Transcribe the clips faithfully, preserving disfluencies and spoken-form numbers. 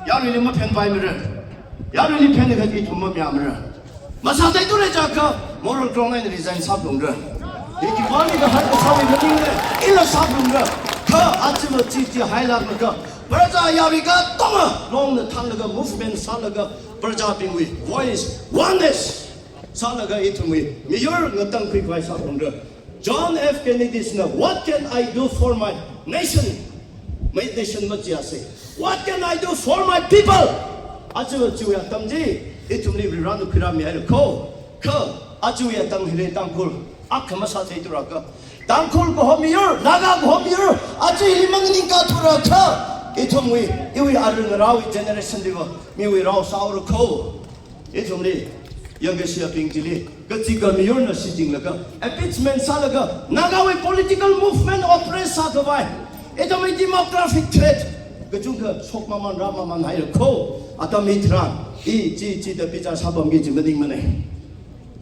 Yaruili maphenpaimara. Yaruili phenakha ithum mamayāmara. Masātheitura jiakha moral ground eina resign sāphalungra. Hi khipālikha haikasāwui maningla, ila sāphalungra. Kha aja chi chi hailāklaga, praja yarui katonga longna thānlaga movement sālaga, prajabingwui voice, oneness sālaga ithumwui miyur ngatangkhui khavai sāphalungra. John F Kennedy na, "What can I do for my nation?" My nation machiasa. "What can I do for my people?" Aja chiwui atam chi ithumli Varivarana khuirāmihaira kho. Kha ajawui atam hili Tangkhul akha masātheithurakha, Tangkhul kaho miyur, Naga kaho miyur, aja hili maningkathurakha, ithumwui, iwui arui ngarāwui generation liva miwui rao sāhaora kho. Ithumli, yangkashiyabing chili, kachika miyurna shichinlaga, appeasement sālaga, Nagawui political movement oppress sākhavai, ithumwui demographic threat kachungkha shokmaman rāmaman haira kho. Atam hitharan, i chi chida bichar sāpamki kaji maningmana.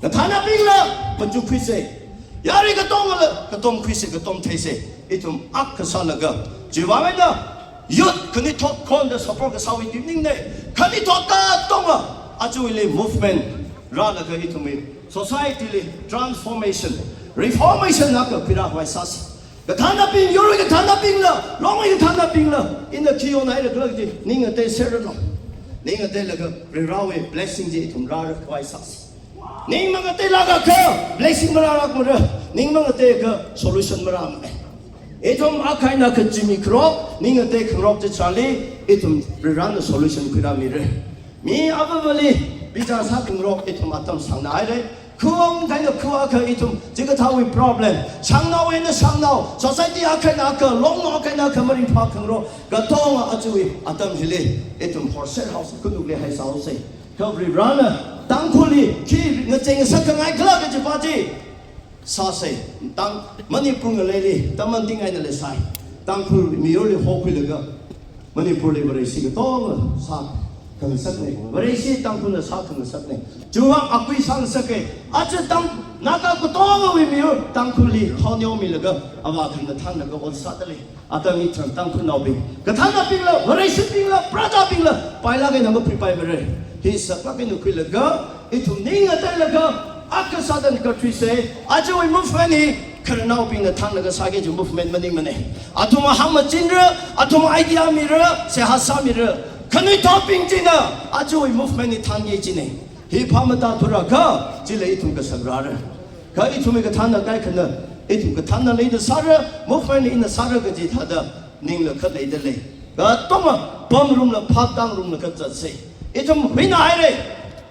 Kathānabingla machukkhuisa. Yarui katongala katomkhuisa, katomtheisa. Ithum akha sālaga, chiwui vang eina youth khanuithot khonda support kasāwui maningmana. Khanuithot katonga ajawuili movement rālaga ithumwui society li transformation, reformation akha khuirā khavai sāsa. Kathānabing, yurwui kathānabingla, longwui kathānabingla, ina khi yonhaira khala kaji ning ngateiserranu. Ning ngateilaga Varivarawui blessing chi ithum rāra khavai sāsa. Ning mangateilākakha blessing marālākmara, ning mangateiakha solution marāmana. Ithum akha eina akha zimikharok, ning ngateikhangarok chitharanli, ithum Varivarana solution khuirāmira. Mi avāvali bichar sākhangarok ithum atam sāngnahaira. Khuong eina khuo akha ithum chikathāwui problem, shangnao eina shangnao, society akha eina akha, longnao akha eina akha maringphākhangarok katonga ajawui atam hili ithum horser haosa, khanukli haisāhaosa. Kha Varivarana Tangkhulli khi ngachei ngasakkhangai khala kajipa chi sāsa. Tang Manipur ngaleili tamanting eina leisai. Tangkhul miyurli hokhuilaga Manipurli Vareshi katonga sākhangasakna. Vareshi Tangkhulna sākhangasakna. Chiwui vang akui sāngasaka. Aja Tang, Naga katongawui miyur Tangkhulli thao neomilaga, avā khangathānlaga ot sādalei. Atam hitharan Tangkhulnaobing, kathānabingla, Vareshibingla, prajabingla, pailāk eina maphuipaimara. Hi saklāk eina khuilaga, ithum ning ngateilaga, akha sāda ngakarthuisa. Ajawui movement hi khararnaobingna thānlaga sāki kaji movement maningmana. Athum hāngmachinra, athum idea mira, seihā sāmira. Khanuithotbing china ajawui movement hi thānki kajina. Hi phāmatāthurakha, chila ithum kasak rāra. Kha ithumwui kathānna kaikhana, ithum kathānna eina sāra, movement eina sāra kaji thāda ningla khat leidalei. Katonga pamrumla phaptāngrumlaga zatsa. Ithum huinahaira,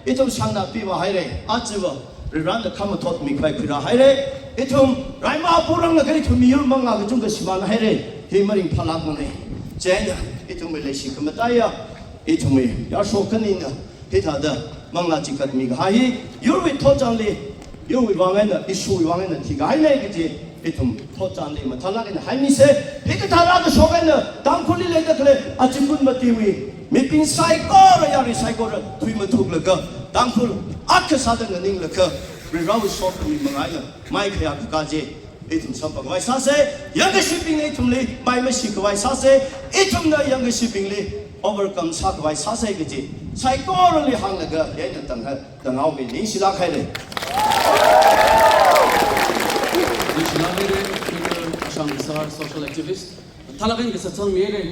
ithum shangnā pivāhaira, ajava Varivarana khamathot mikhavai khuirāhaira. Ithum raima puranglaga ithum miyur manglā kachungkha shimānhaira. Hi maringphālākmana. Chieina ithumwui leishi khamataiya, ithumwui yāshok khanina hithāda manglā chikatmi kahai hi, yurwui thotchanli, yurwui vang eina, issue wui vang eina thikahaina kaji ithum thotchanli mathālāk eina haimisa. Hikathā rākashok eina Tangkhulli leida khalei achikun matiwui mibing saikora, yarui saikora thuimathuklaga, Tangkhul akha sāda nganinglaga, Varivarawui sokhami manga eina maikhayā kakā chi ithum samphang khavai sāsa. Yangkashibingna ithumli mai mashi khavai sāsa. Ithumna yangkashibingli overcome sākhavai sāsa kaji saikorali hānglaga, yaina tangha, tanghaomi, ningshilāk haira. Ningshilāk haira, Mister Ashang Kasar, social activist. Thālāk eina kasā changmi haira.